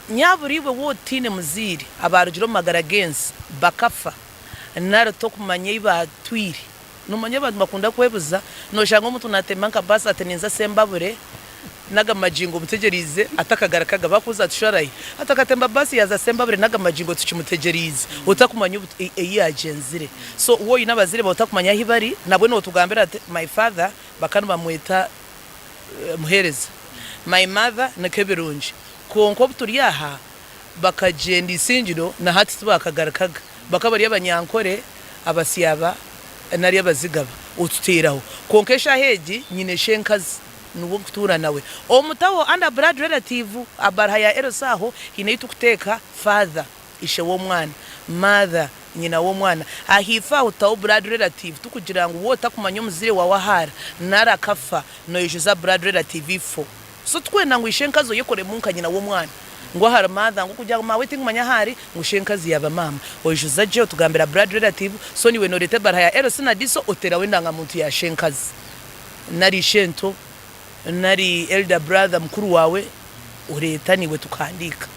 Nyabura iwe waaba otaine muzaire abaarugire omu magara g'ensi bakafa nari tokumanya ei baatwire. Noomanya abantu nibakunda kwebuza, nooshanga omuntu naatemba nka baasi ati ninza Sembabure n'aga magingo omutegyereize atakagarukaga. Bakubuuza ati shwarahi? Ati akatemba baasi yaaza Sembabure n'aga magingo tukimutegyereize otakumanya ei yaagyenzire. So waaba oine abazaire baawe otakumanya ahu bari, nabwe nootugambira ati my father bakaba nibamweta Muheereza, my mother nikwo ebirungi. Kwonka obu turi aha bakagyenda Isingiro na hati tibakagarukaga. Bakaba bari Abanyankore, Abasyaba nari Abazigaba otuteeraho. Kwonka eshaaha egi nyine ishenkazi niwe nkutuura nawe. Omutaho under blood relative abaruha ya LC aho haine ei tukuteeka father, ishe w'omwana, mother, nyina w'omwana. Ahaifo aho tutaho blood relative tukugira ngu waaba otakumanya omuzaire waawe ahu ari nari akafa noijuza blood relative ifo. So tikwenda ngu ishenkazi oyekoremu nka nyina w'omwana ngu ahari mother ngu kugira ngu maawe tinkumanya ahu ari ngu ishenkazi yaaba maama. Oijuza gye otugambira blood relative so niiwe noreeta ebaruha ya LC na DISO oteeraho endangamuntu ya shenkazi nari ishento nari elder brother mukuru waawe oreeta niiwe tukahandiika.